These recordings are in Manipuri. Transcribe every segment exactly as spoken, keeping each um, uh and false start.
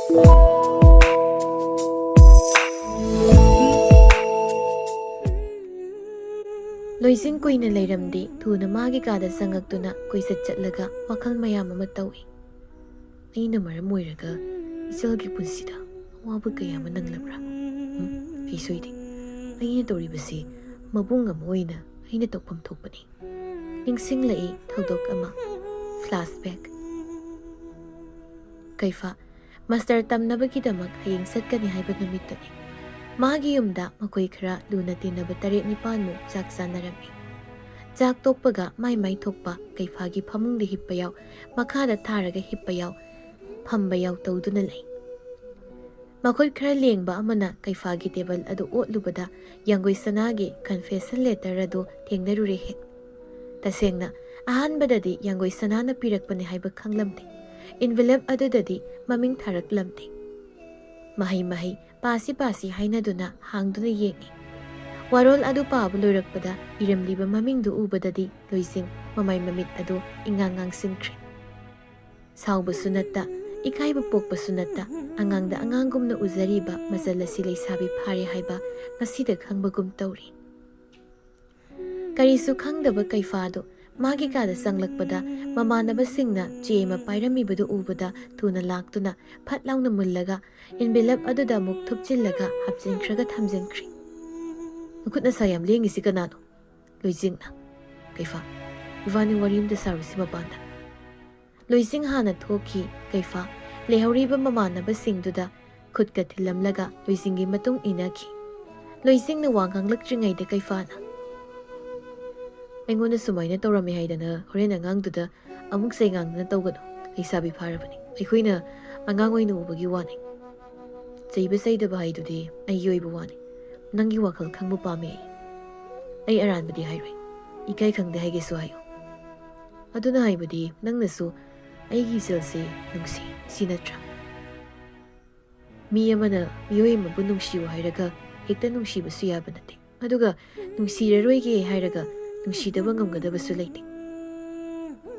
ꯂꯣꯏꯁꯤꯡ ꯀꯨꯏꯅ ꯂꯩꯔꯝꯗꯦ, ꯊꯨꯅ ꯃꯥꯒꯤ ꯀꯥꯗ ꯆꯪꯉꯛꯇꯨꯅ ꯀꯣꯏꯆꯠ ꯆꯠꯂꯒ ꯋꯥꯈꯜ ꯃꯌꯥꯝ ꯑꯃ ꯇꯧꯏ꯫ ꯑꯩꯅ ꯃꯔꯝ ꯑꯣꯏꯔꯒ ꯏꯆꯜꯒꯤ ꯄꯨꯟꯁꯤꯗ ꯑꯋꯥꯕ ꯀꯌꯥ ꯑꯃ ꯅꯪꯂꯕ꯭ꯔꯥ? ꯎꯝ, ꯑꯩ ꯁꯣꯏꯗꯦ꯫ ꯑꯩꯅ ꯇꯧꯔꯤꯕꯁꯤ ꯃꯕꯨꯡ ꯑꯃ ꯑꯣꯏꯅ ꯑꯩꯅ ꯇꯧꯐꯝ ꯊꯣꯛꯄꯅꯤ꯫ ꯅꯤꯡꯁꯤꯡꯂꯛꯏ ꯊꯧꯗꯣꯛ ꯑꯃ꯫ Flashback꯫ ꯀꯩꯐꯥ, ꯃꯥꯁꯇꯔ ꯇꯝꯅꯕꯒꯤꯗꯃꯛ ꯍꯌꯦꯡ ꯆꯠꯀꯅꯤ ꯍꯥꯏꯕ ꯅꯨꯃꯤꯠꯇꯨꯅꯤ꯫ ꯃꯥꯒꯤ ꯌꯨꯝꯗ ꯃꯈꯣꯏ ꯈꯔ ꯂꯨꯅ ꯇꯤꯟꯅꯕ ꯇꯔꯦꯠ ꯅꯤꯄꯥꯟꯃꯨꯛ ꯆꯥꯛ ꯆꯥꯅꯔꯝꯃꯤ꯫ ꯆꯥꯛ ꯇꯣꯛꯄꯒ ꯃꯥꯏ ꯃꯥꯏ ꯊꯣꯛꯄ ꯀꯩꯐꯥꯒꯤ ꯐꯃꯨꯡꯗ ꯍꯤꯞꯄ ꯌꯥꯎ, ꯃꯈꯥꯗ ꯊꯥꯔꯒ ꯍꯤꯞꯄ ꯌꯥꯎ, ꯐꯝꯕ ꯌꯥꯎ ꯇꯧꯗꯨꯅ ꯂꯩ꯫ ꯃꯈꯨꯠ ꯈꯔ ꯂꯦꯡꯕ ꯑꯃꯅ ꯀꯩꯐꯥꯒꯤ ꯇꯦꯕꯜ ꯑꯗꯨ ꯑꯣꯠꯂꯨꯕꯗ ꯌꯥꯡꯒꯣꯏ ꯁꯅꯥꯒꯤ confession letter ꯑꯗꯨ ꯊꯦꯡꯅꯔꯨꯔꯦ ꯍꯦꯛ꯫ ꯇꯁꯦꯡꯅ, ꯑꯍꯥꯟꯕꯗꯗꯤ ꯌꯥꯡꯒꯣꯏ ꯁꯅꯥꯅ ꯄꯤꯔꯛꯄꯅꯤ ꯍꯥꯏꯕ ꯈꯪꯂꯝꯗꯦ꯫ Envelope ꯑꯗꯨꯗꯗꯤ ꯃꯃꯤꯡ ꯊꯥꯔꯛꯂꯝꯗꯦ꯫ ꯃꯍꯩ ꯃꯍꯩ, ꯄꯥꯁꯤ ꯄꯥꯁꯤ ꯍꯥꯏꯅꯗꯨꯅ ꯍꯥꯡꯗꯨꯅ ꯌꯦꯡꯏ꯫ ꯋꯥꯔꯣꯜ ꯑꯗꯨ ꯄꯥꯕ ꯂꯣꯏꯔꯛꯄꯗ ꯏꯔꯝꯂꯤꯕ ꯃꯃꯤꯡꯗꯨ ꯎꯕꯗꯗꯤ ꯂꯣꯏꯁꯤꯡ ꯃꯃꯥꯏ ꯃꯃꯤꯠ ꯑꯗꯨ ꯏꯉꯥꯡ ꯉꯥꯡꯁꯤꯟꯈ꯭ꯔꯦ꯫ ꯁꯥꯎꯕꯁꯨ ꯅꯠꯇ, ꯏꯀꯥꯏꯕ ꯄꯣꯛꯄꯁꯨ ꯅꯠꯇ, ꯑꯉꯥꯡꯗ ꯑꯉꯥꯡꯒꯨꯝꯅ ꯎꯖꯔꯤꯕ ꯃꯆꯜ ꯑꯁꯤ ꯂꯩꯁꯥꯕꯤ ꯐꯥꯔꯦ ꯍꯥꯏꯕ ꯉꯁꯤꯗ ꯈꯪꯕꯒꯨꯝ ꯇꯧꯔꯤ꯫ ꯀꯔꯤꯁꯨ ꯈꯪꯗꯕ ꯀꯩꯐꯥꯗꯨ ꯃꯥꯒꯤ ꯀꯥꯗ ꯆꯪꯂꯛꯄꯗ ꯃꯃꯥꯟꯅꯕꯁꯤꯡꯅ ꯆꯦ ꯑꯃ ꯄꯥꯏꯔꯝꯃꯤꯕꯗꯨ ꯎꯕꯗ ꯊꯨꯅ ꯂꯥꯛꯇꯨꯅ ꯐꯠ ꯂꯥꯎꯅ ꯃꯨꯜꯂꯒ envelope ꯑꯗꯨꯗ ꯑꯃꯨꯛ ꯊꯨꯞꯆꯤꯜꯂꯒ ꯍꯥꯞꯆꯤꯟꯈ꯭ꯔꯒ ꯊꯝꯖꯤꯟꯈ꯭ꯔꯦ꯫ "ꯅꯈꯨꯠ ꯅꯁꯥ ꯌꯥꯝ ꯂꯦꯡꯉꯤꯁꯤ ꯀꯅꯥꯅꯣ?" ꯂꯣꯏꯖꯤꯡꯅ꯫ "ꯀꯩꯐꯥ, ꯏꯕꯥꯅꯤ ꯋꯥꯔꯤ ꯑꯃꯇ ꯁꯥꯔꯨꯁꯤ ꯃꯄꯥꯟꯗ꯫" ꯂꯣꯏꯖꯤꯡ ꯍꯥꯟꯅ ꯊꯣꯛꯈꯤ꯫ ꯀꯩꯐꯥ ꯂꯩꯍꯧꯔꯤꯕ ꯃꯃꯥꯟꯅꯕꯁꯤꯡꯗꯨꯗ ꯈꯨꯠꯀ ꯊꯤꯜꯂꯝꯂꯒ ꯂꯣꯏꯖꯤꯡꯒꯤ ꯃꯇꯨꯡ ꯏꯟꯅꯈꯤ꯫ ꯂꯣꯏꯖꯤꯡꯅ ꯋꯥ ꯉꯥꯡꯂꯛꯇ꯭ꯔꯤꯉꯩꯗ ꯀꯩꯐꯥꯅ, "ꯑꯩꯉꯣꯟꯗ ꯁꯨꯃꯥꯏꯅ ꯇꯧꯔꯝꯃꯦ ꯍꯥꯏꯗꯅ ꯍꯣꯔꯦꯟ ꯑꯉꯥꯡꯗꯨꯗ ꯑꯃꯨꯛ ꯆꯩ ꯉꯥꯡꯗꯅ ꯇꯧꯒꯅꯨ꯫ ꯂꯩꯁꯥꯕꯤ ꯐꯥꯔꯕꯅꯤ꯫ ꯑꯩꯈꯣꯏꯅ ꯑꯉꯥꯡ ꯑꯣꯏꯅ ꯎꯕꯒꯤ ꯋꯥꯅꯤ꯫ ꯆꯩꯕ ꯆꯩꯗꯕ ꯍꯥꯏꯗꯨꯗꯤ ꯑꯩꯒꯤ ꯑꯣꯏꯕ ꯋꯥꯅꯤ꯫ ꯅꯪꯒꯤ ꯋꯥꯈꯜ ꯈꯪꯕ ꯄꯥꯝꯃꯤ ꯑꯩ꯫ ꯑꯩ ꯑꯔꯥꯟꯕꯗꯤ ꯍꯥꯏꯔꯣꯏ꯫ ꯏꯀꯥꯏ ꯈꯪꯗꯦ ꯍꯥꯏꯒꯦꯁꯨ ꯍꯥꯏꯌꯨ꯫ ꯑꯗꯨꯅ ꯍꯥꯏꯕꯗꯤ ꯅꯪꯅꯁꯨ ꯑꯩꯒꯤ ꯏꯆꯜꯁꯦ ꯅꯨꯡꯁꯤ, ꯁꯤ ꯅꯠꯇ꯭ꯔꯥ? ꯃꯤ ꯑꯃꯅ ꯃꯤꯑꯣꯏ ꯑꯃꯕꯨ ꯅꯨꯡꯁꯤꯌꯨ ꯍꯥꯏꯔꯒ ꯍꯦꯛꯇ ꯅꯨꯡꯁꯤꯕꯁꯨ ꯌꯥꯕ ꯅꯠꯇꯦ꯫ ꯑꯗꯨꯒ ꯅꯨꯡꯁꯤꯔꯔꯣꯏꯒꯦ ꯍꯥꯏꯔꯒ ꯅꯨꯡꯁꯤꯗꯕ ꯉꯝꯒꯗꯕꯁꯨ ꯂꯩꯇꯦ꯫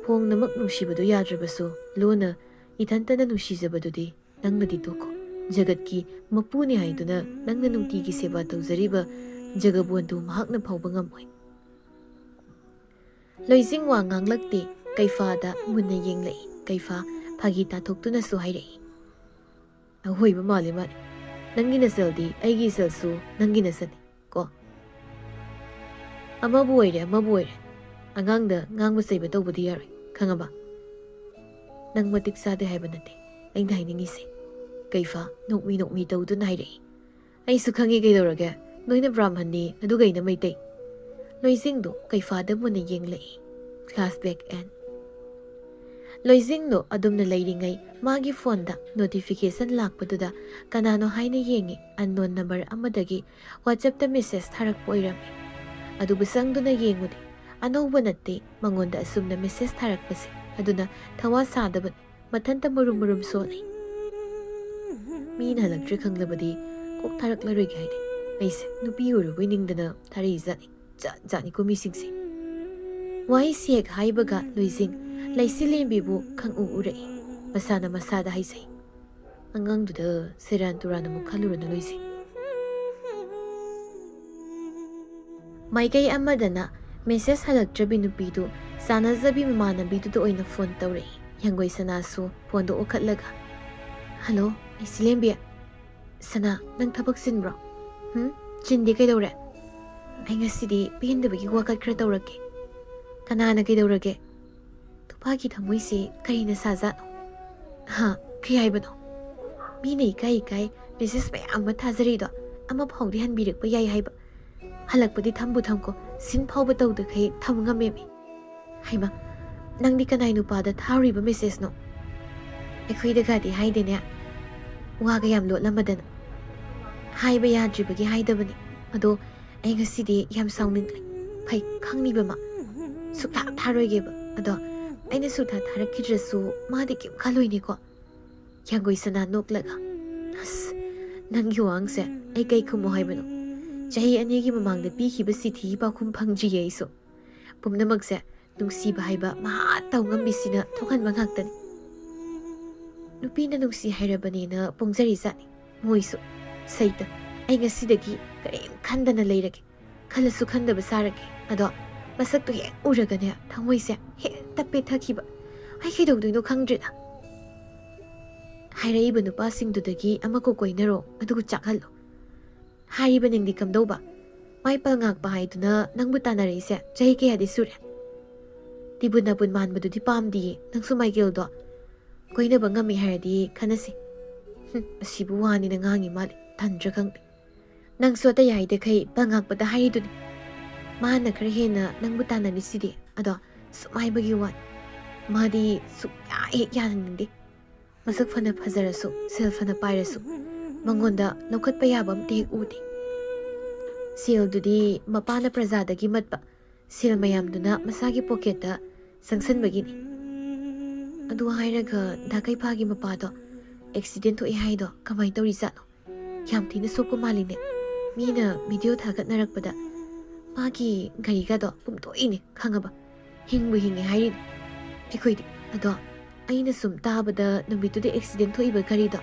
ꯐꯣꯡꯅꯃꯛ ꯅꯨꯡꯁꯤꯕꯗꯨ ꯌꯥꯗ꯭ꯔꯕꯁꯨ ꯂꯣꯟꯅ ꯏꯊꯟꯇꯅ ꯅꯨꯡꯁꯤꯖꯕꯗꯨꯗꯤ ꯅꯪꯅꯗꯤ ꯇꯣꯛꯈꯣ꯫ ꯖꯒꯠꯀꯤ ꯃꯄꯨꯅꯤ ꯍꯥꯏꯗꯨꯅ ꯅꯪꯅ ꯅꯨꯡꯇꯤꯒꯤ ꯁꯦꯕꯥ ꯇꯧꯖꯔꯤꯕ ꯖꯒꯕꯣꯟꯗꯨ ꯃꯍꯥꯛꯅ ꯐꯥꯎꯕ ꯉꯝꯃꯣꯏ꯫ ꯂꯣꯏꯖꯤꯡ ꯋꯥ ꯉꯥꯡꯂꯛꯇꯦ꯫ ꯀꯩꯐꯥꯗ ꯃꯨꯟꯅ ꯌꯦꯡꯂꯛꯏ꯫ ꯀꯩꯐꯥ ꯐꯥꯒꯤ ꯇꯥꯊꯣꯛꯇꯨꯅꯁꯨ ꯍꯥꯏꯔꯛꯏ, "ꯑꯍꯣꯏꯕ ꯃꯥꯜꯂꯦ ꯃꯥꯜꯂꯦ꯫ ꯅꯪꯒꯤ ꯅꯆꯜꯗꯤ ꯑꯩꯒꯤ ꯏꯆꯜꯁꯨ ꯅꯪꯒꯤ ꯅꯆꯜꯅꯤ ꯀꯣ꯫ ꯑꯃꯕꯨ ꯑꯣꯏꯔꯦ ꯑꯃꯕꯨ ꯑꯣꯏꯔꯦ, ꯑꯉꯥꯡꯗ ꯉꯥꯡꯕ ꯆꯩꯕ ꯇꯧꯕꯗꯤ ꯌꯥꯔꯣꯏ, ꯈꯪꯉꯕ? ꯅꯪ ꯃꯇꯤꯛ ꯆꯥꯗꯦ ꯍꯥꯏꯕ ꯅꯠꯇꯦ ꯑꯩꯅ ꯍꯥꯏꯅꯤꯡꯉꯤꯁꯦ꯫" ꯀꯩꯐꯥ ꯅꯣꯛꯃꯤ ꯅꯣꯛꯃꯤ ꯇꯧꯗꯨꯅ ꯍꯥꯏꯔꯛꯏ꯫ "ꯑꯩꯁꯨ ꯈꯪꯉꯤ ꯀꯩꯗꯧꯔꯒꯦ, ꯅꯣꯏꯅ ꯕ꯭ꯔꯥꯍꯃꯟꯅꯤ ꯑꯗꯨꯒ ꯑꯩꯅ ꯃꯩꯇꯩ꯫" ꯂꯣꯏꯖꯤꯡꯗꯨ ꯀꯩꯐꯥꯗ ꯃꯨꯟꯅ ꯌꯦꯡꯂꯛꯏ꯫ Flashback end. ꯂꯣꯏꯖꯤꯡꯗꯨ ꯑꯗꯨꯝꯅ ꯂꯩꯔꯤꯉꯩ ꯃꯥꯒꯤ ꯐꯣꯟꯗ notification ꯂꯥꯛꯄꯗꯨꯗ ꯀꯅꯥꯅꯣ ꯍꯥꯏꯅ ꯌꯦꯡꯉꯤ꯫ Unknown number ꯑꯃꯗꯒꯤ WhatsAppꯇ message ꯊꯥꯔꯛꯄ ꯑꯣꯏꯔꯝꯃꯤ꯫ ꯑꯗꯨꯕꯨ ꯆꯪꯗꯨꯅ ꯌꯦꯡꯉꯨꯗꯦ꯫ ꯑꯅꯧꯕ ꯅꯠꯇꯦ ꯃꯉꯣꯟꯗ ꯑꯁꯨꯝꯅ message ꯊꯥꯔꯛꯄꯁꯦ꯫ ꯑꯗꯨꯅ ꯊꯋꯥ ꯁꯥꯗꯕꯅꯤ꯫ ꯃꯊꯟꯇ ꯃꯨꯔꯨꯝ ꯃꯨꯔꯨꯝ ꯁꯣꯜꯂꯤ꯫ ꯃꯤꯅ ꯍꯜꯂꯛꯇ꯭ꯔꯦ ꯈꯪꯂꯕꯗꯤ ꯀꯣꯛ ꯊꯥꯔꯛꯂꯔꯣꯏꯒꯦ ꯍꯥꯏꯗꯦ꯫ ꯑꯩꯁꯦ ꯅꯨꯄꯤ ꯑꯣꯏꯔꯨꯕꯣꯏ ꯅꯤꯡꯗꯅ ꯊꯥꯔꯛꯏꯖꯥꯠꯅꯤ꯫ ꯖꯥꯠ ꯖꯥꯠꯅꯤꯀꯣ ꯃꯤꯁꯤꯡꯁꯦ꯫ ꯋꯥꯍꯩꯁꯤ ꯍꯦꯛ ꯍꯥꯏꯕꯒ ꯂꯣꯏꯖꯤꯡ ꯂꯩꯆꯤꯂꯦꯝꯕꯤꯕꯨ ꯈꯪꯎ ꯎꯔꯛꯏ꯫ ꯃꯁꯥꯅ ꯃꯁꯥꯗ ꯍꯥꯏꯖꯩ, "ꯑꯉꯥꯡꯗꯨꯗ ꯁꯦꯔꯥꯟ ꯇꯨꯔꯥꯟ ꯑꯃꯨꯛ ꯈꯜꯂꯨꯔꯅꯨ ꯂꯣꯏꯖꯤꯡ꯫" ꯃꯥꯏꯀꯩ ꯑꯃꯗꯅ message ꯍꯜꯂꯛꯇ꯭ꯔꯕꯤ ꯅꯨꯄꯤꯗꯨ ꯆꯥꯟꯅꯖꯕꯤ ꯃꯃꯥꯟꯅꯕꯤꯗꯨꯗ ꯑꯣꯏꯅ phone ꯇꯧꯔꯛꯏ꯫ ꯍꯤꯌꯥꯡꯒꯣꯏ ꯁꯅꯥꯁꯨ phoneꯗꯨ ꯑꯣꯛꯈꯠꯂꯒ, "ꯍꯜꯂꯣ, ꯂꯩꯆꯤꯂꯦꯝꯕꯤ꯫ ꯁꯅꯥ, ꯅꯪ ꯊꯕꯛ ꯆꯤꯟꯕ꯭ꯔꯣ?" "ꯍꯨꯝ, ꯆꯤꯟꯗꯦ, ꯀꯩꯗꯧꯔꯦ?" "ꯑꯩ ꯉꯁꯤꯗꯤ ꯄꯦꯟꯗꯕꯒꯤ ꯋꯥꯀꯠ ꯈꯔ ꯇꯧꯔꯛꯀꯦ꯫" "ꯀꯅꯥꯅ ꯀꯩꯗꯧꯔꯒꯦ?" "ꯅꯨꯄꯥꯒꯤ ꯊꯃꯣꯏꯁꯦ ꯀꯔꯤꯅ ꯁꯥꯖꯥꯠꯅꯣ?" "ꯍꯥ? ꯀꯩ ꯍꯥꯏꯕꯅꯣ?" "ꯃꯤꯅ ꯏꯀꯥꯏ ꯏꯀꯥꯏ message ꯃꯌꯥꯝ ꯑꯃ ꯊꯥꯖꯔꯤꯗꯣ ꯑꯃ ꯐꯥꯎꯗꯤ ꯍꯟꯕꯤꯔꯛꯄ ꯌꯥꯏ ꯍꯥꯏꯕ꯫ ꯍꯜꯂꯛꯄꯗꯤ ꯊꯝꯕꯨ ꯊꯝꯈꯣ, seen ꯐꯥꯎꯕ ꯇꯧꯗꯈꯩ ꯊꯝ ꯉꯝꯃꯦꯃꯤ꯫" "ꯍꯩꯃꯥ, ꯅꯪꯗꯤ ꯀꯅꯥꯏ ꯅꯨꯄꯥꯗ ꯊꯥꯔꯨꯔꯤꯕ messageꯅꯣ?" "ꯑꯩꯈꯣꯏꯗꯒꯗꯤ ꯍꯥꯏꯗꯦꯅꯦ, ꯋꯥꯒ ꯌꯥꯝ ꯂꯣꯠꯂꯝꯃꯗꯅ꯫ ꯍꯥꯏꯕ ꯌꯥꯗ꯭ꯔꯤꯕꯒꯤ ꯍꯥꯏꯗꯕꯅꯤ꯫ ꯑꯗꯣ ꯑꯩ ꯉꯁꯤꯗꯤ ꯌꯥꯝ ꯁꯥꯎꯅꯤꯡꯂꯦ꯫ ꯐꯩ, ꯈꯪꯅꯤꯕ ꯃꯥ꯫ ꯁꯨꯛꯊꯥ ꯊꯥꯔꯣꯏꯒꯦꯕ꯫ ꯑꯗꯣ ꯑꯩꯅ ꯁꯨꯛꯊꯥ ꯊꯥꯔꯛꯈꯤꯗ꯭ꯔꯁꯨ ꯃꯥꯗꯤ ꯀꯩꯝ ꯈꯜꯂꯣꯏꯅꯦꯀꯣ?" ꯍꯤꯌꯥꯡꯒꯣꯏ ꯁꯅꯥ ꯅꯣꯛꯂꯒ, "ꯑꯁ, ꯅꯪꯒꯤ ꯋꯥꯍꯪꯁꯦ ꯑꯩ ꯀꯩ ꯈꯨꯝꯃꯣ ꯍꯥꯏꯕꯅꯣ? ꯆꯍꯤ ꯑꯅꯤꯒꯤ ꯃꯃꯥꯡꯗ ꯄꯤꯈꯤꯕ ꯆꯤꯊꯤꯒꯤ ꯄꯥꯎꯈꯨꯝ ꯐꯪꯗ꯭ꯔꯤꯌꯦ ꯑꯩꯁꯨ꯫ ꯄꯨꯝꯅꯃꯛꯁꯦ ꯅꯨꯡꯁꯤꯕ ꯍꯥꯏꯕ ꯃꯍꯥ ꯇꯧ ꯉꯝꯕꯤꯁꯤꯅ ꯊꯣꯛꯍꯟꯕ ꯉꯥꯛꯇꯅꯤ꯫" ꯅꯨꯄꯤꯅ ꯅꯨꯡꯁꯤ ꯍꯥꯏꯔꯕꯅꯦꯅ ꯄꯣꯡꯖꯔꯤꯖꯥꯠꯅꯤ ꯃꯣꯏꯁꯨ꯫ ꯁꯩꯇ, ꯑꯩ ꯉꯁꯤꯗꯒꯤ ꯀꯔꯤꯝ ꯈꯟꯗꯅ ꯂꯩꯔꯒꯦ꯫ ꯈꯜꯂꯁꯨ ꯈꯟꯗꯕ ꯁꯥꯔꯒꯦ꯫ ꯑꯗꯣ ꯃꯁꯛꯇꯣ ꯍꯦꯛ ꯎꯔꯒꯅꯦ ꯊꯃꯣꯏꯁꯦ ꯍꯦꯛꯇ ꯄꯦꯊꯈꯤꯕ꯫ ꯑꯩ ꯀꯩꯗꯧꯗꯣꯏꯅꯣ ꯈꯪꯗ꯭ꯔꯦꯗ꯫ ꯍꯥꯏꯔꯛꯏꯕ ꯅꯨꯄꯥꯁꯤꯡꯗꯨꯗꯒꯤ ꯑꯃ ꯀꯣꯛ ꯀꯣꯏꯅꯔꯣ, ꯑꯗꯨꯒ ꯆꯥꯛꯍꯜꯂꯣ꯫ ꯍꯥꯏꯔꯤꯕ ꯅꯤꯡꯗꯤ ꯀꯝꯗꯧꯕ? ꯃꯥꯏ ꯄꯥꯜ ꯉꯥꯛꯄ ꯍꯥꯏꯗꯨꯅ ꯅꯪꯕꯨ ꯇꯥꯟꯅꯔꯛꯏꯁꯦ ꯆꯍꯤ ꯀꯌꯥꯗꯤ ꯁꯨꯔꯦ? ꯇꯤꯕꯨ ꯅꯥꯄꯨꯟ ꯃꯥꯟꯕꯗꯨꯗꯤ ꯄꯥꯝꯗꯤꯌꯦ ꯅꯪꯁꯨ ꯃꯥꯏꯀꯦꯜꯗꯣ꯫ ꯀꯣꯏꯅꯕ ꯉꯝꯃꯤ ꯍꯥꯏꯔꯗꯤ ꯈꯟꯅꯁꯤ꯫ ꯍꯨꯝ, ꯑꯁꯤꯕꯨ ꯋꯥꯅꯤꯅ ꯉꯥꯡꯉꯤ ꯃꯥꯜꯂꯦ꯫ ꯇꯟꯗ꯭ꯔꯥ ꯈꯪꯗꯦ꯫ ꯅꯪꯁꯨ ꯑꯇꯩ ꯍꯥꯏꯗꯈꯩ ꯄꯥꯜ ꯉꯥꯛꯄꯗ ꯍꯥꯏꯔꯤꯗꯨꯅꯤ꯫ ꯃꯥꯅ ꯈꯔ ꯍꯦꯟꯅ ꯅꯪꯕꯨ ꯇꯥꯟꯅꯔꯤꯁꯤꯗꯤ꯫ ꯑꯗꯣ ꯁꯨꯝ ꯍꯥꯏꯕꯒꯤ ꯋꯥꯅꯤ꯫ ꯃꯥꯗꯤ ꯁꯨꯛꯌꯥ ꯍꯦꯛ ꯌꯥꯅꯤꯡꯗꯦ꯫ ꯃꯁꯛ ꯐꯅ ꯐꯖꯔꯁꯨ, ꯁꯦꯜ ꯐꯅ ꯄꯥꯏꯔꯁꯨ, ꯃꯉꯣꯟꯗ ꯂꯧꯈꯠꯄ ꯌꯥꯕ ꯑꯝꯇ ꯍꯦꯛ ꯎꯗꯦ꯫ ꯁꯦꯜꯗꯨꯗꯤ ꯃꯄꯥꯅ ꯄ꯭ꯔꯖꯥꯗꯒꯤ ꯃꯠꯄ ꯁꯦꯜ ꯃꯌꯥꯝꯗꯨꯅ ꯃꯁꯥꯒꯤ ꯄꯣꯀꯦꯠꯇ ꯆꯪꯁꯟꯕꯒꯤꯅꯤ꯫ ꯑꯗꯨ ꯍꯥꯏꯔꯒ ꯗꯥ ꯀꯩꯐꯥꯒꯤ ꯃꯄꯥꯗꯣ ꯑꯦꯛꯁꯤꯗꯦꯟ ꯊꯣꯛꯑꯦ ꯍꯥꯏꯗꯣ ꯀꯃꯥꯏꯅ ꯇꯧꯔꯤꯖꯥꯠꯅꯣ? ꯌꯥꯝ ꯊꯤꯅ ꯁꯣꯛꯄ ꯃꯥꯜꯂꯤꯅꯦ꯫ ꯃꯤꯅ ꯚꯤꯗꯤꯑꯣ ꯊꯥꯒꯠꯅꯔꯛꯄꯗ ꯃꯥꯒꯤ ꯒꯥꯔꯤꯒꯗꯣ ꯄꯨꯝꯇꯣꯛꯏꯅꯦ ꯈꯪꯉꯕ? ꯍꯤꯡꯕꯨ ꯍꯤꯡꯉꯦ ꯍꯥꯏꯔꯤꯅꯦ꯫ ꯑꯩꯈꯣꯏꯗꯤ꯫ ꯑꯗꯣ ꯑꯩꯅ ꯁꯨꯝ ꯇꯥꯕꯗ ꯅꯨꯃꯤꯠꯇꯨꯗ ꯑꯦꯛꯁꯤꯗꯦꯟ ꯊꯣꯛꯏꯕ ꯒꯥꯔꯤꯗꯣ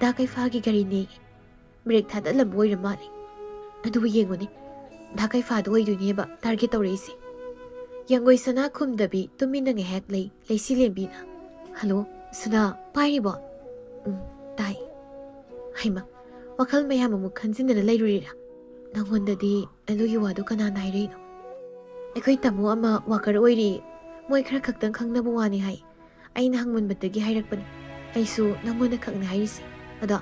ꯗꯥ ꯀꯩꯐꯥꯒꯤ ꯒꯥꯔꯤꯅꯦ꯫ ꯕ꯭ꯔꯦꯛ ꯊꯥꯗꯠꯂꯝꯕ ꯑꯣꯏꯔ ꯃꯥꯜꯂꯦ꯫ ꯑꯗꯨꯕꯨ ꯌꯦꯡꯉꯨꯅꯦ, ꯗꯥ ꯀꯩꯐꯥꯗꯣ ꯑꯣꯏꯗꯣꯏꯅꯦꯕ ꯇꯥꯔꯒꯦꯠ ꯇꯧꯔꯛꯏꯁꯦ꯫ ꯌꯥꯡꯒꯣꯏ ꯁꯅꯥ ꯈꯨꯝꯗꯕꯤ ꯇꯨꯃꯤꯟꯅ ꯉꯥꯏꯍꯥꯛ ꯂꯩ ꯂꯩꯁꯤꯂꯦꯝꯕꯤꯅ꯫ "ꯍꯜꯂꯣ, ꯁꯅꯥ, ꯄꯥꯏꯔꯤꯕꯣ?" "ꯎꯝ, ꯇꯥꯏ꯫" "ꯍꯩꯃ, ꯋꯥꯈꯜ ꯃꯌꯥꯝ ꯑꯃꯨꯛ ꯈꯟꯖꯤꯟꯗꯅ ꯂꯩꯔꯨꯔꯤꯔꯥ? ꯅꯪꯉꯣꯟꯗꯗꯤ ꯑꯗꯨꯒꯤ ꯋꯥꯗꯨ ꯀꯅꯥꯅ ꯍꯥꯏꯔꯛꯏꯅꯣ?" "ꯑꯩꯈꯣꯏ ꯇꯥꯃꯣ ꯑꯃ ꯋꯥꯀꯔ ꯑꯣꯏꯔꯤ, ꯃꯣꯏ ꯈꯔ ꯈꯛꯇꯪ ꯈꯪꯅꯕ ꯋꯥꯅꯤ ꯍꯥꯏ꯫ ꯑꯩꯅ ꯍꯪꯃꯟꯕꯗꯒꯤ ꯍꯥꯏꯔꯛꯄꯅꯤ꯫ ꯑꯩꯁꯨ ꯅꯪꯉꯣꯟꯗ ꯈꯛꯅꯦ ꯍꯥꯏꯔꯤꯁꯦ꯫ ꯑꯗꯣ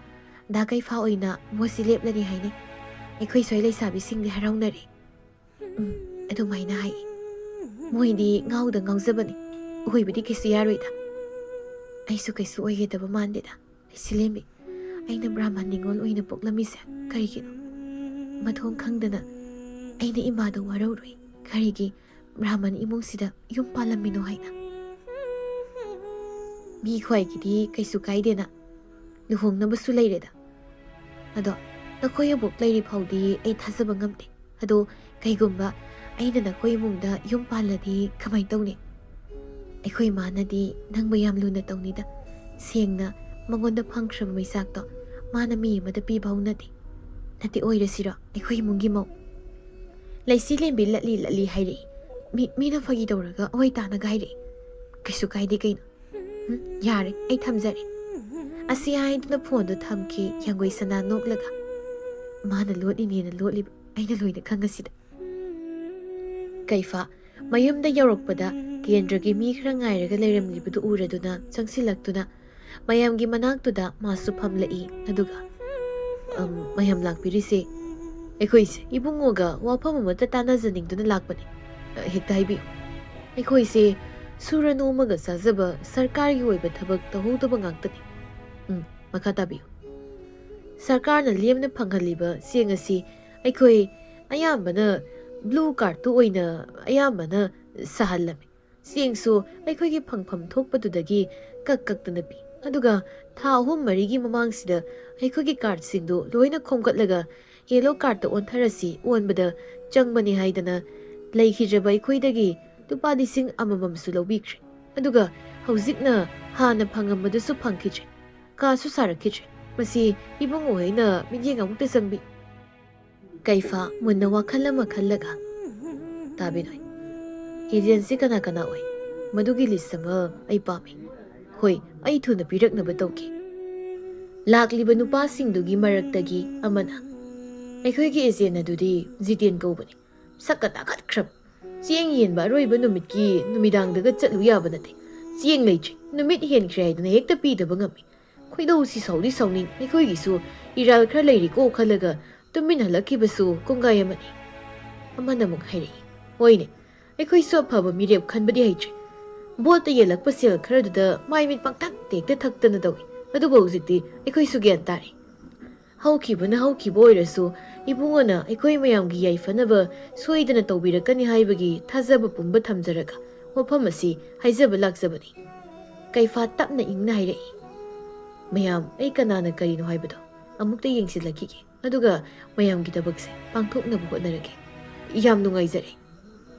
ꯗꯥ ꯀꯩꯐꯥ ꯑꯣꯏꯅ ꯃꯣꯠꯁꯤ ꯂꯦꯞꯂꯅꯤ ꯍꯥꯏꯅꯩ꯫ ꯑꯩꯈꯣꯏ ꯁ꯭ꯋꯥꯏ ꯂꯩꯁꯥꯕꯤꯁꯤꯡꯗꯤ ꯍꯔꯥꯎꯅꯔꯦ꯫" "ꯎꯝ, ꯑꯗꯨꯃꯥꯏꯅ ꯍꯥꯏ꯫ ꯃꯣꯏꯗꯤ ꯉꯥꯎꯗ ꯉꯥꯎꯖꯕꯅꯤ꯫ ꯑꯣꯏꯕꯗꯤ ꯀꯩꯁꯨ ꯌꯥꯔꯣꯏꯗ꯫ ꯑꯩꯁꯨ ꯀꯩꯁꯨ ꯑꯣꯏꯒꯗꯕ ꯃꯥꯟꯗꯦꯗ꯫ ꯂꯩꯁꯤꯂꯦꯝꯕꯤ, ꯑꯩꯅ ꯕ꯭ꯔꯥꯍꯃꯟ ꯅꯤꯉꯣꯜ ꯑꯣꯏꯅ ꯄꯣꯛꯂꯝꯃꯤꯁꯦ ꯀꯔꯤꯒꯤꯅꯣ? ꯃꯊꯣꯡ ꯈꯪꯗꯅ ꯑꯩꯅ ꯏꯃꯥꯗ ꯋꯥꯔꯧꯔꯨꯏ꯫ ꯀꯔꯤꯒꯤ ꯕ꯭ꯔꯥꯍꯃꯟ ꯏꯃꯨꯡꯁꯤꯗ ꯌꯨꯝ ꯄꯥꯜꯂꯝꯃꯤꯅꯣ ꯍꯥꯏꯅ?" "ꯃꯤ ꯈ꯭ꯋꯥꯏꯒꯤꯗꯤ ꯀꯩꯁꯨ ꯀꯥꯏꯗꯦꯅ, ꯂꯨꯍꯣꯡꯅꯕꯁꯨ ꯂꯩꯔꯦꯗ꯫ ꯑꯗꯣ ꯅꯈꯣꯏ ꯑꯕꯣꯛ ꯂꯩꯔꯤ ꯐꯥꯎꯗꯤ ꯑꯩ ꯊꯥꯖꯕ ꯉꯝꯗꯦ꯫ ꯑꯗꯣ ꯀꯩꯒꯨꯝꯕ ꯑꯩꯅ ꯅꯈꯣꯏ ꯏꯃꯨꯡꯗ ꯌꯨꯝ ꯄꯥꯜꯂꯗꯤ ꯀꯃꯥꯏꯅ ꯇꯧꯅꯤ? ꯑꯩꯈꯣꯏ ꯏꯃꯥꯅꯗꯤ ꯅꯪꯕꯨ ꯌꯥꯝ ꯂꯨꯅ ꯇꯧꯅꯤꯗ꯫ ꯁꯦꯡꯅ ꯃꯉꯣꯟꯗ ꯐꯪꯈ꯭ꯔꯕ ꯃꯩꯆꯥꯛꯇꯣ ꯃꯥꯅ ꯃꯤ ꯑꯃꯗ ꯄꯤꯕ ꯍꯧꯅꯗꯦ꯫ ꯅꯠꯇꯦ, ꯑꯣꯏꯔꯁꯤꯔꯣ ꯑꯩꯈꯣꯏ ꯏꯃꯨꯡꯒꯤ ꯃꯧ? ꯂꯩꯁꯤ ꯂꯦꯝꯕꯤ ꯂꯠꯂꯤ ꯂꯠꯂꯤ ꯍꯥꯏꯔꯛꯏ꯫ ꯃꯤ, ꯃꯤꯅ ꯐꯥꯒꯤ ꯇꯧꯔꯒ ꯑꯣꯏ ꯇꯥꯅꯒ ꯍꯥꯏꯔꯛꯏ꯫ ꯀꯩꯁꯨ ꯀꯥꯏꯗꯦ ꯀꯩꯅꯣ꯫ ꯎꯝ, ꯌꯥꯔꯦ, ꯑꯩ ꯊꯝꯖꯔꯦ꯫ ꯑꯁꯤ ꯍꯥꯏꯗꯨꯅ ꯐꯣꯟꯗꯣ ꯊꯝꯈꯤ ꯌꯥꯡꯒꯣꯏ ꯁꯅꯥ ꯅꯣꯛꯂꯒ꯫ ꯃꯥꯅ ꯂꯣꯠꯂꯤꯅꯦꯅ ꯂꯣꯠꯂꯤꯕ ꯑꯩꯅ ꯂꯣꯏꯅ ꯈꯪꯉꯁꯤꯗ꯫ ꯀꯩꯐꯥ ꯃꯌꯨꯝꯗ ꯌꯧꯔꯛꯄꯗ ꯀꯦꯟꯗ꯭ꯔꯒꯤ ꯃꯤ ꯈꯔ ꯉꯥꯏꯔꯒ ꯂꯩꯔꯝꯂꯤꯕꯗꯨ ꯎꯔꯗꯨꯅ ꯆꯪꯁꯤꯜꯂꯛꯇꯨꯅ ꯃꯌꯥꯝꯒꯤ ꯃꯅꯥꯛꯇꯨꯗ ꯃꯥꯁꯨ ꯐꯝꯂꯛꯏ꯫ ꯑꯗꯨꯒ, "ꯑꯝ, ꯃꯌꯥꯝ ꯂꯥꯛꯄꯤꯔꯤꯁꯦ ꯑꯩꯈꯣꯏꯁꯦ ꯏꯕꯨꯡꯉꯣꯒ ꯋꯥꯐꯝ ꯑꯃꯇ ꯇꯥꯟꯅꯖꯅꯤꯡꯗꯨꯅ ꯂꯥꯛꯄꯅꯤ꯫ ꯑ, ꯍꯦꯛꯇ ꯍꯥꯏꯕꯤꯌꯨ꯫ ꯑꯩꯈꯣꯏꯁꯦ ꯁꯨꯔ ꯅꯣꯝꯃꯒ ꯆꯥꯖꯕ ꯁꯔꯀꯥꯔꯒꯤ ꯑꯣꯏꯕ ꯊꯕꯛ ꯇꯧꯍꯧꯗꯕ ꯉꯥꯛꯇꯅꯤ꯫ ꯎꯝ, ꯃꯈꯥ ꯇꯥꯕꯤꯌꯨ꯫ ꯁꯔꯀꯥꯔꯅ ꯂꯦꯝꯅ ꯐꯪꯍꯜꯂꯤꯕ ꯆꯦꯡ ꯑꯁꯤ ꯑꯩꯈꯣꯏ ꯑꯌꯥꯝꯕꯅ ꯕ꯭ꯂꯨ ꯀꯥꯔꯠꯇꯨ ꯑꯣꯏꯅ ꯑꯌꯥꯝꯕꯅ ꯁꯥꯍꯜꯂꯝꯃꯤ꯫ ꯆꯦꯡꯁꯨ ꯑꯩꯈꯣꯏꯒꯤ ꯐꯪꯐꯝ ꯊꯣꯛꯄꯗꯨꯗꯒꯤ ꯀꯛ ꯀꯛꯇꯅ ꯄꯤ꯫ ꯑꯗꯨꯒ ꯊꯥ ꯑꯍꯨꯝ ꯃꯔꯤꯒꯤ ꯃꯃꯥꯡꯁꯤꯗ ꯑꯩꯈꯣꯏꯒꯤ ꯀꯥꯔꯠꯁꯤꯡꯗꯨ ꯂꯣꯏꯅ ꯈꯣꯝꯒꯠꯂꯒ ꯌꯦꯂꯣ ꯀꯥꯔꯠꯇ ꯑꯣꯟꯊꯔꯁꯤ, ꯑꯣꯟꯕꯗ ꯆꯪꯕꯅꯤ ꯍꯥꯏꯗꯅ ꯂꯩꯈꯤꯗ꯭ꯔꯕ ꯑꯩꯈꯣꯏꯗꯒꯤ ꯂꯨꯄꯥ ꯂꯤꯁꯤꯡ ꯑꯃꯃꯝꯁꯨ ꯂꯧꯕꯤꯈ꯭ꯔꯦ꯫ ꯑꯗꯨꯒ ꯍꯧꯖꯤꯛꯅ ꯍꯥꯟꯅ ꯐꯪꯉꯝꯕꯗꯨꯁꯨ ꯐꯪꯈꯤꯗ꯭ꯔꯦ, ꯀꯥꯁꯨ ꯁꯥꯔꯛꯈꯤꯗ꯭ꯔꯦ꯫ ꯃꯁꯤ ꯏꯕꯨꯡꯉꯣ ꯍꯣꯏꯅ ꯃꯤꯠꯌꯦꯡ ꯑꯃꯨꯛꯇ ꯆꯪꯕꯤ꯫" ꯀꯩꯐꯥ ꯃꯨꯟꯅ ꯋꯥꯈꯜ ꯑꯃ ꯈꯜꯂꯒ, "ꯇꯥꯕꯤꯅꯣꯏ, ꯑꯦꯖꯦꯟꯁꯤ ꯀꯅꯥ ꯀꯅꯥ ꯑꯣꯏ? ꯃꯗꯨꯒꯤ ꯂꯤꯁ ꯑꯃ ꯑꯩ ꯄꯥꯝꯃꯤ꯫ ꯍꯣꯏ, ꯑꯩ ꯊꯨꯅ ꯄꯤꯔꯛꯅꯕ ꯇꯧꯒꯦ꯫" ꯂꯥꯛꯂꯤꯕ ꯅꯨꯄꯥꯁꯤꯡꯗꯨꯒꯤ ꯃꯔꯛꯇꯒꯤ ꯑꯃꯅ, "ꯑꯩꯈꯣꯏꯒꯤ ꯑꯦꯖꯦꯟ ꯑꯗꯨꯗꯤ ꯖꯤꯇꯦꯟ ꯀꯧꯕꯅꯤ꯫ ꯁꯛꯀ ꯇꯥꯈꯠꯈ꯭ꯔꯕ꯫ ꯆꯦꯡ ꯌꯦꯟꯕ ꯑꯔꯣꯏꯕ ꯅꯨꯃꯤꯠꯀꯤ ꯅꯨꯃꯤꯗꯥꯡꯗꯒ ꯆꯠꯂꯨ ꯌꯥꯕ ꯅꯠꯇꯦ꯫ ꯆꯦꯡ ꯂꯩꯇ꯭ꯔꯦ, ꯅꯨꯃꯤꯠ ꯍꯦꯟꯈ꯭ꯔꯦ ꯍꯥꯏꯗꯅ ꯍꯦꯛꯇ ꯄꯤꯗꯕ ꯉꯝꯃꯤ꯫ ꯈꯣꯏꯗꯧꯁꯤ ꯁꯥꯎꯗꯤ ꯁꯥꯎꯅꯤꯡ꯫ ꯑꯩꯈꯣꯏꯒꯤꯁꯨ ꯏꯔꯥꯜ ꯈꯔ ꯂꯩꯔꯤꯀꯣ ꯈꯜꯂꯒ ꯇꯨꯃꯤꯟ ꯍꯜꯂꯛꯈꯤꯕꯁꯨ ꯀꯣꯡꯒꯥꯏ ꯑꯃꯅꯤ꯫" ꯑꯃꯅ ꯑꯃꯨꯛ ꯍꯥꯏꯔꯛꯏ, "ꯍꯣꯏꯅꯦ, ꯑꯩꯈꯣꯏꯁꯨ ꯑꯐꯕ ꯃꯤꯔꯦꯞ ꯈꯟꯕꯗꯤ ꯍꯩꯇ꯭ꯔꯦ꯫ ꯚꯣꯠꯇ ꯌꯦꯜꯂꯛꯄ ꯁꯦꯜ ꯈꯔꯗꯨꯗ ꯃꯥꯏ ꯃꯤꯠ ꯄꯪꯊꯛ ꯇꯦꯛꯇ ꯊꯛꯇꯅ ꯇꯧꯏ꯫ ꯑꯗꯨꯕꯨ ꯍꯧꯖꯤꯛꯇꯤ ꯑꯩꯈꯣꯏꯁꯨ ꯒ꯭ꯌꯥꯟ ꯇꯥꯔꯦ꯫ ꯍꯧꯈꯤꯕꯅ ꯍꯧꯈꯤꯕ ꯑꯣꯏꯔꯁꯨ ꯏꯕꯨꯡꯉꯣꯅ ꯑꯩꯈꯣꯏ ꯃꯌꯥꯝꯒꯤ ꯌꯥꯏꯐꯅꯕ ꯁꯣꯏꯗꯅ ꯇꯧꯕꯤꯔꯛꯀꯅꯤ ꯍꯥꯏꯕꯒꯤ ꯊꯥꯖꯕ ꯄꯨꯝꯕ ꯊꯝꯖꯔꯒ ꯋꯥꯐꯝ ꯑꯁꯤ ꯍꯥꯏꯖꯕ ꯂꯥꯛꯆꯕꯅꯤ꯫" ꯀꯩꯐꯥ ꯇꯞꯅ ꯏꯪꯅ ꯍꯥꯏꯔꯛꯏ, "ꯃꯌꯥꯝ, ꯑꯩ ꯀꯅꯥꯅ ꯀꯔꯤꯅꯣ ꯍꯥꯏꯕꯗꯣ ꯑꯃꯨꯛꯇ ꯌꯦꯡꯁꯤꯜꯂꯛꯈꯤꯒꯦ, ꯑꯗꯨꯒ ꯃꯌꯥꯝꯒꯤ ꯊꯕꯛꯁꯦ ꯄꯥꯡꯊꯣꯛꯅꯕ ꯍꯣꯠꯅꯔꯒꯦ꯫ ꯌꯥꯝ ꯅꯨꯡꯉꯥꯏꯖꯔꯦ꯫"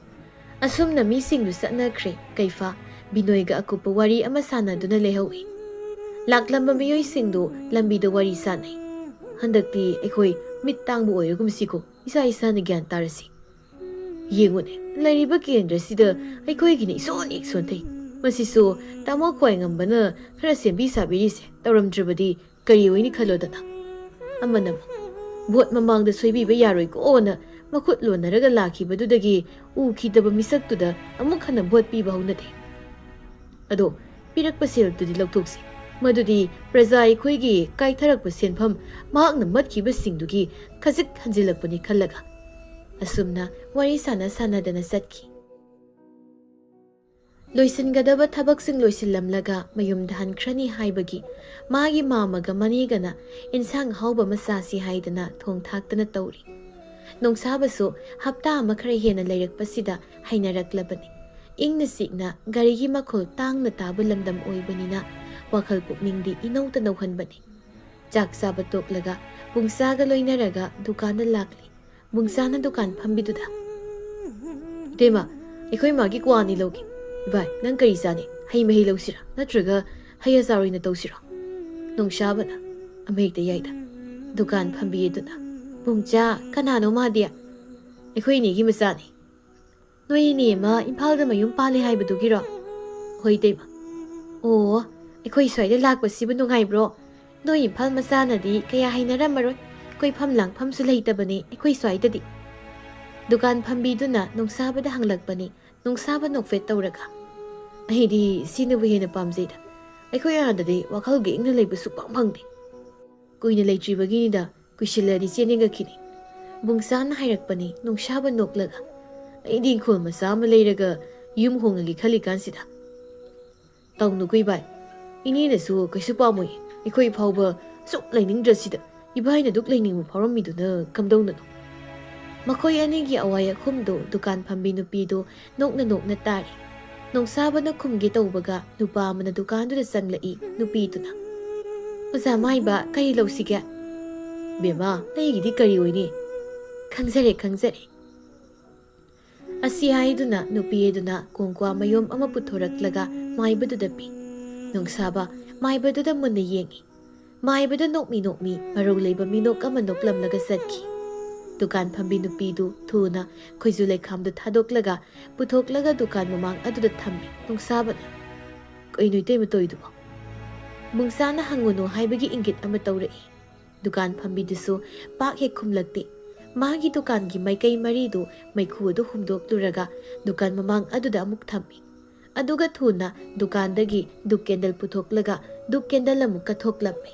ꯑꯁꯨꯝꯅ ꯃꯤꯁꯤꯡꯗꯨ ꯆꯠꯅꯈ꯭ꯔꯦ꯫ ꯀꯩꯐꯥ ꯕꯤꯅꯣꯏꯒ ꯑꯀꯨꯞꯄ ꯋꯥꯔꯤ ꯑꯃ ꯁꯥꯟꯅꯗꯨꯅ ꯂꯩꯍꯧꯏ꯫ ꯂꯥꯛꯂꯝꯕ ꯃꯤꯑꯣꯏꯁꯤꯡꯗꯨ ꯂꯝꯕꯤꯗ ꯋꯥꯔꯤ ꯁꯥꯟꯅꯩ꯫ "ꯍꯟꯗꯛꯇꯤ ꯑꯩꯈꯣꯏ ꯃꯤꯠ ꯇꯥꯡꯕ ꯑꯣꯏꯔꯒꯨꯝꯁꯤꯀꯣ, ꯏꯁꯥ ꯏꯁꯥꯅ ꯒ꯭ꯌꯥꯟ ꯇꯥꯔꯁꯤ꯫ ꯌꯦꯡꯉꯨꯅꯦ, ꯂꯩꯔꯤꯕ ꯀꯦꯟꯗ꯭ꯔꯁꯤꯗ ꯑꯩꯈꯣꯏꯒꯤꯅ ꯏꯁꯣꯟ ꯍꯦꯛ ꯁꯣꯟꯊꯩ꯫ ꯃꯁꯤꯁꯨ ꯇꯥꯃꯣ ꯈ꯭ꯋꯥꯏꯉꯝꯕꯅ ꯈꯔ ꯁꯦꯝꯕꯤ ꯁꯥꯕꯤꯔꯤꯁꯦ, ꯇꯧꯔꯝꯗ꯭ꯔꯕꯗꯤ ꯀꯔꯤ ꯑꯣꯏꯅꯤ ꯈꯜꯂꯣꯗꯅ?" ꯑꯃꯅ ꯑꯃꯨꯛ, "ꯚꯣꯠ ꯃꯃꯥꯡꯗ ꯁꯣꯏꯕꯤꯕ ꯌꯥꯔꯣꯏꯀꯣꯅ ꯃꯈꯨꯠ ꯂꯣꯟꯅꯔꯒ ꯂꯥꯛꯈꯤꯕꯗꯨꯗꯒꯤ ꯎꯈꯤꯗꯕ ꯃꯤꯁꯛꯇꯨꯗ ꯑꯃꯨꯛ ꯍꯟꯅ ꯚꯣꯠ ꯄꯤꯕ ꯍꯧꯅꯗꯦ꯫ ꯑꯗꯣ ꯄꯤꯔꯛꯄ ꯁꯦꯜꯗꯨꯗꯤ ꯂꯧꯊꯣꯛꯁꯤ, ꯃꯗꯨꯗꯤ ꯄ꯭ꯔꯖꯥ ꯑꯩꯈꯣꯏꯒꯤ ꯀꯥꯏꯊꯔꯛꯄ ꯁꯦꯟꯐꯝ ꯃꯍꯥꯛꯅ ꯃꯠꯈꯤꯕꯁꯤꯡꯗꯨꯒꯤ ꯈꯖꯤꯛ ꯍꯟꯖꯤꯜꯂꯛꯄꯅꯤ ꯈꯜꯂꯒ꯫" ꯑꯁꯨꯝꯅ ꯋꯥꯔꯤ ꯁꯥꯟꯅ ꯁꯥꯟꯅꯗꯅ ꯆꯠꯈꯤ꯫ ꯂꯣꯏꯁꯤꯟꯒꯗꯕ ꯊꯕꯛꯁꯤꯡ ꯂꯣꯏꯁꯤꯜꯂꯝꯂꯒ ꯃꯌꯨꯝꯗ ꯍꯟꯈ꯭ꯔꯅꯤ ꯍꯥꯏꯕꯒꯤ ꯃꯥꯒꯤ ꯃꯥꯃꯒ ꯃꯅꯦꯒꯅ ꯏꯟꯁꯥꯡ ꯑꯍꯥꯎꯕ ꯑꯃ ꯆꯥꯁꯤ ꯍꯥꯏꯗꯅ ꯊꯣꯡ ꯊꯥꯛꯇꯅ ꯇꯧꯔꯤ꯫ ꯅꯣꯡꯁꯥꯕꯁꯨ ꯍꯞꯇꯥ ꯑꯃ ꯈꯔ ꯍꯦꯟꯅ ꯂꯩꯔꯛꯄꯁꯤꯗ ꯍꯩꯅꯔꯛꯂꯕꯅꯤ꯫ ꯏꯪꯅ ꯆꯤꯛꯅ ꯒꯥꯔꯤꯒꯤ ꯃꯈꯣꯜ ꯇꯥꯡꯅ ꯇꯥꯕ ꯂꯝꯗꯝ ꯑꯣꯏꯕꯅꯤꯅ ꯋꯥꯈꯜ ꯄꯨꯛꯅꯤꯡꯗꯤ ꯏꯅꯧꯇ ꯅꯧꯍꯟꯕꯅꯤ꯫ ꯆꯥꯛ ꯆꯥꯕ ꯇꯣꯛꯂꯒ ꯕꯨꯡꯆꯥꯒ ꯂꯣꯏꯅꯔꯒ ꯗꯨꯀꯥꯟꯗ ꯂꯥꯛꯂꯤ꯫ ꯕꯨꯡꯆꯥꯅ ꯗꯨꯀꯥꯟ ꯐꯝꯕꯤꯗꯨꯗ, "ꯏꯇꯩꯃ, ꯑꯩꯈꯣꯏ ꯃꯥꯒꯤ ꯀ꯭ꯋꯥꯅꯤ ꯂꯧꯒꯦ꯫ ꯏꯕꯥꯏ, ꯅꯪ ꯀꯔꯤ ꯆꯥꯅꯤ? ꯍꯩ ꯃꯍꯤ ꯂꯧꯁꯤꯔꯥ, ꯅꯠꯇ꯭ꯔꯒ ꯍꯩ ꯑꯆꯥꯔ ꯑꯣꯏꯅ ꯇꯧꯁꯤꯔꯣ?" ꯅꯣꯡꯁꯥꯕꯅ ꯑꯃ ꯍꯦꯛꯇ ꯌꯥꯏꯗ꯫ ꯗꯨꯀꯥꯟ ꯐꯝꯕꯤꯗꯨꯅ, "ꯕꯨꯡꯆꯥ, ꯀꯅꯥꯅꯣ ꯃꯥꯗꯤ?" "ꯑꯩꯈꯣꯏ ꯏꯅꯦꯒꯤ ꯃꯆꯥꯅꯤ꯫" "ꯅꯣꯏ ꯏꯅꯦ ꯑꯃ ꯏꯝꯐꯥꯜꯗ ꯃꯌꯨꯝ ꯄꯥꯜꯂꯦ ꯍꯥꯏꯕꯗꯨꯒꯤꯔꯣ?" "ꯍꯣꯏ, ꯏꯇꯩꯃ꯫" "ꯑꯣ, ꯑꯩꯈꯣꯏ ꯁ꯭ꯋꯥꯏꯗ ꯂꯥꯛꯄꯁꯤꯕꯨ ꯅꯨꯡꯉꯥꯏꯕ꯭ꯔꯣ? ꯅꯣꯏ ꯏꯝꯐꯥꯜ ꯃꯆꯥꯅꯗꯤ ꯀꯌꯥ ꯍꯩꯅꯔꯝꯃꯔꯣꯏ꯫ ꯀꯣꯏꯐꯝ ꯂꯥꯡꯐꯝꯁꯨ ꯂꯩꯇꯕꯅꯤ ꯑꯩꯈꯣꯏ ꯁ꯭ꯋꯥꯏꯗꯗꯤ꯫" ꯗꯨꯀꯥꯟ ꯐꯝꯕꯤꯗꯨꯅ ꯅꯣꯡꯁꯥꯕꯗ ꯍꯪꯂꯛꯄꯅꯤ꯫ ꯅꯣꯡꯁꯥꯕ ꯅꯣꯛꯐꯦꯠ ꯇꯧꯔꯒ, "ꯑꯩꯗꯤ ꯁꯤꯅꯕꯨ ꯍꯦꯟꯅ ꯄꯥꯝꯖꯩꯗ꯫ ꯑꯩꯈꯣꯏ ꯑꯥꯗꯗꯤ ꯋꯥꯈꯜꯒ ꯏꯪꯅ ꯂꯩꯕ ꯁꯨꯛꯐꯪ ꯐꯪꯗꯦ꯫ ꯀꯨꯏꯅ ꯂꯩꯇ꯭ꯔꯤꯕꯒꯤꯅꯤꯗ, ꯀꯨꯏꯁꯤꯜꯂꯗꯤ ꯆꯦꯟꯅꯤꯡꯉꯛꯈꯤꯅꯤ꯫" ꯕꯨꯡꯆꯥꯅ ꯍꯥꯏꯔꯛꯄꯅꯤ ꯅꯣꯡꯁꯥꯕ ꯅꯣꯛꯂꯒ꯫ "ꯑꯩꯗꯤ ꯏꯪꯈꯣꯜ ꯃꯆꯥ ꯑꯃ ꯂꯩꯔꯒ ꯌꯨꯝ ꯍꯣꯡꯉꯒꯦ ꯈꯜꯂꯤꯀꯥꯟꯁꯤꯗ꯫" "ꯇꯧꯅꯨ ꯀꯨꯏꯕꯥꯏ, ꯏꯅꯦꯅꯁꯨ ꯀꯩꯁꯨ ꯄꯥꯝꯃꯣꯏ꯫ ꯑꯩꯈꯣꯏ ꯐꯥꯎꯕ ꯁꯨꯛ ꯂꯩꯅꯤꯡꯗ꯭ꯔꯁꯤꯗ ꯏꯕꯥꯏꯅ ꯗꯨꯛ ꯂꯩꯅꯤꯡꯕ ꯐꯥꯎꯔꯝꯃꯤꯗꯨꯅ ꯀꯝꯗꯧꯅꯅꯣ?" ꯃꯈꯣꯏ ꯑꯅꯤꯒꯤ ꯑꯋꯥ ꯑꯈꯨꯝꯗꯨ ꯗꯨꯀꯥꯟ ꯐꯝꯕꯤ ꯅꯨꯄꯤꯗꯨ ꯅꯣꯛꯅ ꯅꯣꯛꯅ ꯇꯥꯔꯤ꯫ ꯅꯣꯡꯁꯥꯕꯅ ꯈꯨꯝꯒꯦ ꯇꯧꯕꯒ ꯅꯨꯄꯥ ꯑꯃꯅ ꯗꯨꯀꯥꯟꯗꯨꯗ ꯆꯪꯂꯛꯏ꯫ ꯅꯨꯄꯤꯗꯨꯅ, "ꯑꯣꯖꯥ ꯃꯥꯏꯕ, ꯀꯔꯤ ꯂꯧꯁꯤꯒꯦ?" "ꯕꯦꯝꯃ, ꯑꯩꯒꯤꯗꯤ ꯀꯔꯤ ꯑꯣꯏꯅꯤ?" "ꯈꯪꯖꯔꯦ, ꯈꯪꯖꯔꯦ꯫" ꯑꯁꯤ ꯍꯥꯏꯗꯨꯅ ꯅꯨꯄꯤ ꯑꯗꯨꯅ ꯀꯣꯡꯀ꯭ꯋꯥ ꯃꯌꯨꯝ ꯑꯃ ꯄꯨꯊꯣꯔꯛꯂꯒ ꯃꯥꯏꯕꯗꯨꯗ ꯄꯤ꯫ ꯅꯣꯡꯁꯥꯕ ꯃꯥꯏꯕꯗꯨꯗ ꯃꯨꯟꯅ ꯌꯦꯡꯏ꯫ ꯃꯥꯏꯕꯗꯨ ꯅꯣꯛꯃꯤ ꯅꯣꯛꯃꯤ ꯃꯔꯧ ꯂꯩꯕ ꯃꯤꯅꯣꯛ ꯑꯃ ꯅꯣꯛꯂꯝꯂꯒ ꯆꯠꯈꯤ꯫ ꯗꯨꯀꯥꯟ ꯐꯝꯕꯤ ꯅꯨꯄꯤꯗꯨ ꯊꯨꯅ ꯈꯣꯏꯖꯨ ꯂꯩꯈꯥꯝꯗꯨ ꯊꯥꯗꯣꯛꯂꯒ ꯄꯨꯊꯣꯛꯂꯒ ꯗꯨꯀꯥꯟ ꯃꯃꯥꯡ ꯑꯗꯨꯗ ꯊꯝꯃꯤ꯫ ꯅꯣꯡꯁꯥꯕꯅ, "ꯀꯩꯅꯣ ꯏꯇꯩꯃ ꯇꯧꯔꯤꯗꯨꯕꯣ?" ꯕꯨꯡꯁꯥꯅ ꯍꯪꯉꯨꯅꯨ ꯍꯥꯏꯕꯒꯤ ꯏꯪꯒꯤꯠ ꯑꯃ ꯇꯧꯔꯛꯏ꯫ ꯗꯨꯀꯥꯟ ꯐꯝꯕꯤꯗꯨꯁꯨ ꯄꯥꯛ ꯍꯦꯛ ꯈꯨꯝꯂꯛꯇꯦ꯫ ꯃꯥꯒꯤ ꯗꯨꯀꯥꯟꯒꯤ ꯃꯥꯏꯀꯩ ꯃꯔꯤꯗꯨ ꯃꯩꯈꯨ ꯑꯗꯨ ꯍꯨꯝꯗꯣꯛꯂꯨꯔꯒ ꯗꯨꯀꯥꯟ ꯃꯃꯥꯡ ꯑꯗꯨꯗ ꯑꯃꯨꯛ ꯊꯝꯃꯤ꯫ ꯑꯗꯨꯒ ꯊꯨꯅ ꯗꯨꯀꯥꯟꯗꯒꯤ ꯙꯨꯞ ꯀꯦꯟꯗꯜ ꯄꯨꯊꯣꯛꯂꯒ ꯙꯨꯞ ꯀꯦꯟꯗꯜ ꯑꯃꯨꯛ ꯀꯠꯊꯣꯛꯂꯝꯃꯤ꯫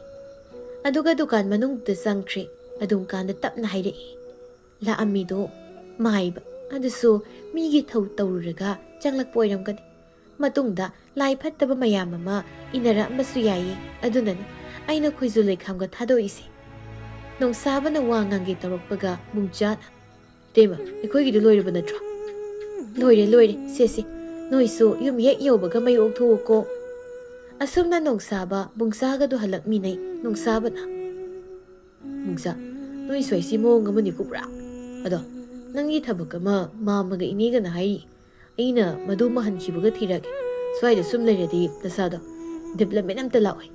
ꯑꯗꯨꯒ ꯗꯨꯀꯥꯟ ꯃꯅꯨꯡꯗ ꯆꯪꯈ꯭ꯔꯦ꯫ ꯑꯗꯨꯝ ꯀꯥꯟꯗ ꯇꯞꯅ ꯍꯥꯏꯔꯛꯏ, "ꯂꯥꯛꯑꯝꯃꯤꯗꯣ ꯃꯥꯏꯕ, ꯑꯗꯨꯁꯨ ꯃꯤꯒꯤ ꯊꯧ ꯇꯧꯔꯨꯔꯒ ꯆꯪꯂꯛꯄ ꯑꯣꯏꯔꯝꯒꯅꯤ꯫ ꯃꯇꯨꯡꯗ ꯂꯥꯏ ꯐꯠꯇꯕ ꯃꯌꯥꯝ ꯑꯃ ꯏꯟꯅꯔꯛꯑꯝꯕꯁꯨ ꯌꯥꯏꯌꯦ꯫ ꯑꯗꯨꯅꯅꯤ ꯑꯩꯅ ꯈꯣꯏꯖꯨ ꯂꯩꯈꯥꯝꯒ ꯊꯥꯗꯣꯛꯏꯁꯦ꯫" ꯅꯣꯡꯁꯥꯕꯅ ꯋꯥ ꯉꯥꯡꯒꯦ ꯇꯧꯔꯛꯄꯒ ꯕꯨꯡꯆꯥꯅ, "ꯏꯇꯩꯃ, ꯑꯩꯈꯣꯏꯒꯤꯗꯨ ꯂꯣꯏꯔꯕ ꯅꯠꯇ꯭ꯔꯣ?" "ꯂꯣꯏꯔꯦ, ꯂꯣꯏꯔꯦ꯫ ꯁꯦ, ꯁꯦ, ꯅꯣꯏꯁꯨ ꯌꯨꯝ ꯍꯦꯛ ꯌꯧꯕꯒ ꯃꯩ ꯑꯣꯛꯊꯣꯛꯎꯀꯣ꯫" ꯑꯁꯨꯝꯅ ꯅꯣꯡꯁꯥꯕ ꯕꯨꯡꯆꯥꯒꯗꯨ ꯍꯜꯂꯛꯃꯤꯟꯅꯩ꯫ ꯅꯣꯡꯁꯥꯕꯅ, "ꯕꯨꯡꯆꯥ, ꯅꯣꯏ ꯁ꯭ꯋꯥꯏꯁꯤ ꯃꯑꯣꯡ ꯑꯃꯅꯤꯀꯣ ꯄꯨꯔꯥ꯫ ꯑꯗꯣ ꯅꯪꯒꯤ ꯊꯕꯛ ꯑꯃ ꯃꯥꯝꯃꯒ ꯏꯅꯦꯒꯅ ꯍꯥꯏꯔꯤ꯫ ꯑꯩꯅ ꯃꯗꯨ ꯃꯍꯟꯈꯤꯕꯒ ꯊꯤꯔꯒꯦ꯫ ꯁ꯭ꯋꯥꯏꯗ ꯁꯨꯝ ꯂꯩꯔꯗꯤ ꯅꯁꯥꯗꯣ development ꯑꯝꯇ ꯂꯥꯛꯑꯣꯏ꯫"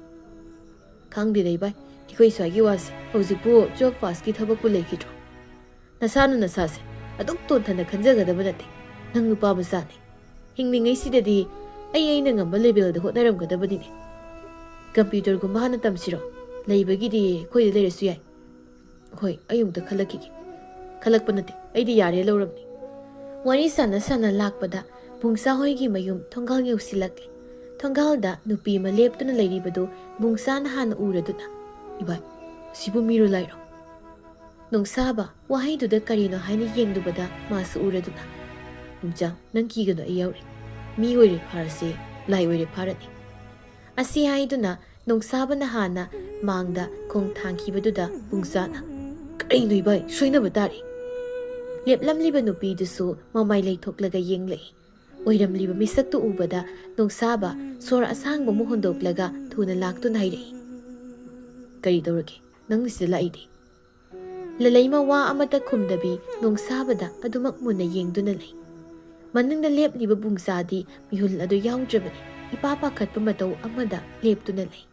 "ꯈꯪꯗꯦꯗ ꯏꯕꯥꯏ, ꯑꯩꯈꯣꯏ ꯁ꯭ꯋꯥꯏꯒꯤ ꯋꯥꯁꯦ꯫ ꯍꯧꯖꯤꯛꯄꯨ twelve passꯀꯤ ꯊꯕꯛꯄꯨ ꯂꯩꯈꯤꯗ꯭ꯔꯣ? ꯅꯁꯥꯅ ꯅꯁꯥꯁꯦ ꯑꯗꯨꯛ ꯇꯣꯟꯊꯅ ꯈꯟꯖꯒꯗꯕ ꯅꯠꯇꯦ꯫ ꯅꯪ ꯅꯨꯄꯥ ꯃꯆꯥꯅꯤ꯫ ꯍꯤꯡꯂꯤꯉꯩꯁꯤꯗꯗꯤ ꯑꯩ ꯑꯩꯅ ꯉꯝꯕ levelꯗ ꯍꯣꯠꯅꯔꯝꯒꯗꯕꯅꯤꯅꯦ꯫ Computerꯒꯨꯝꯕ ꯍꯥꯟꯅ ꯇꯝꯁꯤꯔꯣ? ꯂꯩꯕꯒꯤꯗꯤ ꯑꯩꯈꯣꯏꯗ ꯂꯩꯔꯁꯨ ꯌꯥꯏ꯫" "ꯍꯣꯏ, ꯑꯩ ꯑꯃꯨꯛꯇ ꯈꯜꯂꯛꯈꯤꯒꯦ꯫" "ꯈꯜꯂꯛꯄ ꯅꯠꯇꯦ, ꯑꯩꯗꯤ ꯌꯥꯔꯦ ꯂꯧꯔꯕꯅꯤ꯫" ꯋꯥꯔꯤ ꯁꯥꯟꯅ ꯁꯥꯟꯅ ꯂꯥꯛꯄꯗ ꯕꯨꯡꯁꯥ ꯍꯣꯏꯒꯤ ꯃꯌꯨꯝ ꯊꯣꯡꯒꯥꯜ ꯌꯧꯁꯤꯜꯂꯛꯂꯦ꯫ ꯊꯣꯡꯒꯥꯜꯗ ꯅꯨꯄꯤ ꯑꯃ ꯂꯦꯞꯇꯨꯅ ꯂꯩꯔꯤꯕꯗꯨ ꯕꯨꯡꯁꯥꯅ ꯍꯥꯟꯅ ꯎꯔꯗꯨꯅ, "ꯏꯕꯥꯏ, ꯁꯤꯕꯨ ꯃꯤꯔꯣ ꯂꯥꯏꯔꯣ?" ꯅꯣꯡꯁꯥꯕ ꯋꯥꯍꯩꯗꯨꯗ ꯀꯔꯤꯅꯣ ꯍꯥꯏꯅ ꯌꯦꯡꯂꯨꯕꯗ ꯃꯥꯁꯨ ꯎꯔꯗꯨꯅ, "ꯕꯨꯡꯆꯥ, ꯅꯪ ꯀꯤꯒꯅꯨ, ꯑꯩ ꯌꯥꯎꯔꯤ꯫ ꯃꯤ ꯑꯣꯏꯔꯦ ꯐꯥꯔꯁꯦ, ꯂꯥꯏ ꯑꯣꯏꯔꯦ ꯐꯥꯔꯅꯤ꯫" ꯑꯁꯤ ꯍꯥꯏꯗꯨꯅ ꯅꯣꯡꯁꯥꯕꯅ ꯍꯥꯟꯅ ꯃꯥꯡꯗ ꯈꯣꯡ ꯊꯥꯡꯈꯤꯕꯗꯨꯗ ꯕꯨꯡꯆꯥꯅ, "ꯀꯔꯤꯅꯣ ꯏꯕꯥꯏ, ꯁꯣꯏꯅꯕ ꯇꯥꯔꯦ꯫" ꯂꯦꯞꯂꯝꯂꯤꯕ ꯅꯨꯄꯤꯗꯨꯁꯨ ꯃꯃꯥꯏ ꯂꯩꯊꯣꯛꯂꯒ ꯌꯦꯡꯂꯛꯏ꯫ ꯑꯣꯏꯔꯝꯂꯤꯕ ꯃꯤꯁꯛꯇꯨ ꯎꯕꯗ ꯅꯣꯡꯁꯥꯕ ꯁꯣꯔ ꯑꯁꯥꯡꯕ ꯑꯃ ꯍꯣꯟꯗꯣꯛꯂꯒ ꯊꯨꯅ ꯂꯥꯛꯇꯨꯅ ꯍꯥꯏꯔꯛꯏ, "ꯀꯔꯤ ꯇꯧꯔꯒꯦ? ꯅꯪ ꯁꯤꯗ ꯂꯥꯛꯏꯗꯤ?" ꯂꯂꯩꯃ ꯋꯥ ꯑꯃꯠꯇ ꯈꯨꯝꯗꯕꯤ ꯅꯣꯡꯁꯥꯕꯗ ꯑꯗꯨꯃꯛ ꯃꯨꯟꯅ ꯌꯦꯡꯗꯨꯅ ꯂꯩ꯫ ꯃꯅꯤꯡꯗ ꯂꯦꯞꯂꯤꯕ ꯕꯨꯡꯆꯥꯗꯤ ꯃꯤꯍꯨꯜ ꯑꯗꯨ ꯌꯥꯎꯗ꯭ꯔꯕꯅꯤ꯫ ꯏꯄꯥ ꯄꯥꯈꯠꯄ ꯃꯇꯧ ꯑꯃꯗ ꯂꯦꯞꯇꯨꯅ ꯂꯩ꯫